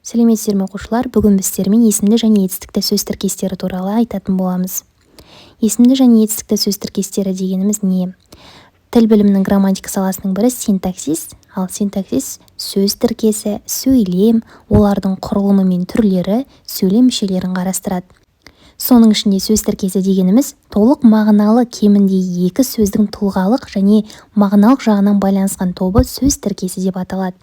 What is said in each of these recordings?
Сәлеметсіздер ме, оқушылар! Бүгін біз сіздермен есімді және етістікті сөз тіркестері туралы айтатын боламыз. Есімді және етістікті сөз тіркестері дегеніміз не? Тіл білімінің грамматика саласының бірі синтаксис. Ал синтаксис сөз тіркесі, сөйлем, олардың құрылымы мен түрлері, сөйлем мүшелерін қарастырады. Соның ішінде сөз тіркесі дегеніміз толық мағыналы кемінде екі сөздің тұлғалық және мағыналық жағынан байланысқан тобы сөз тіркесі деп аталады.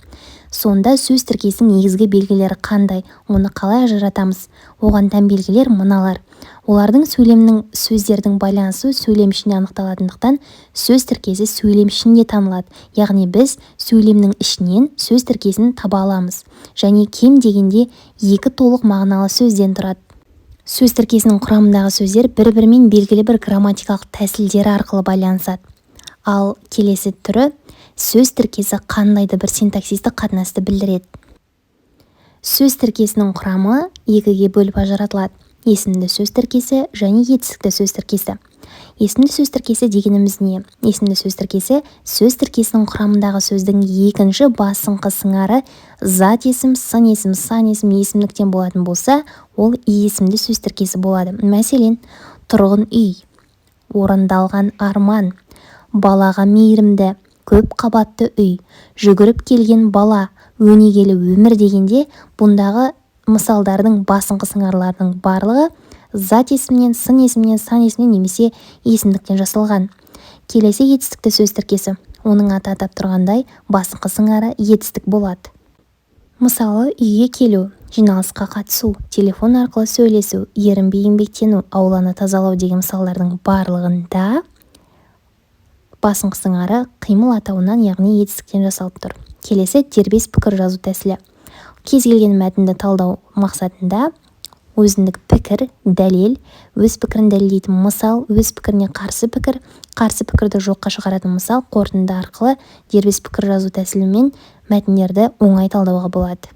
Сонда сөз тіркесінің негізгі белгілері қандай, оны қалай ажыратамыз? Оған тән белгілер мыналар: олардың сөйлемнің сөздердің байланысуы сөйлем ішінде анықталатындықтан, сөз тіркесі сөйлем ішінде танылады, яғни біз сөйлемнің ішінен сөз тіркесін таба аламыз және кем дегенде екі толық мағыналы сөзден тұрады. Сөз тіркесінің құрамындағы сөздер бір-бірімен белгілі бір грамматикалық тәсілдері арқылы байланысады. Ал келесі түрі: сөз тіркесі қандай да бір синтаксистік қатынасты білдіреді. Сөз тіркесінің құрамы екіге бөліп ажыратылады: есімді сөз тіркесі және етістікті сөз тіркесі. Есімді сөз тіркесі дегеніміз не? Есімді сөз тіркесі сөз тіркесінің құрамындағы сөздің екінші басыңқы сыңары зат есім, сын есім, сан есім, есімдіктен болатын болса, ол есімді сөз тіркесі болады. Мәселен, тұрғын үй, орындалған арман, балаға мейірімді, көп қабатты үй, жүгіріп келген бала, өнегелі өмір дегенде, бұндағы мысалдардың басыңқы сыңарларының барлығы зат есімнен, сын есімнен, сан есімнен немесе есімдіктен жасалған. Келесі етістікті сөз тіркесі. Оның аты атап тұрғандай, басыңқы сыңары етістік болады. Мысалы, үйге келу, жиналысқа қатысу, телефон арқылы сөйлесу, ерінбей еңбектену, ауланы тазалау деген мысалдардың барлығында басыңқы сыңары қимыл атауынан, яғни етістіктен жасалып тұр. Келесі дербес пікір жазу тәсілі. Кез келген мәтінді талдау мақсатында өзіндік пікір, дәлел, өз пікірін дәлелдейтін мысал, өз пікіріне қарсы пікір, қарсы пікірді жоққа шығаратын мысал, қорытынды арқылы дербес пікір жазу тәсілімен мәтіндерді оңай талдауға болады.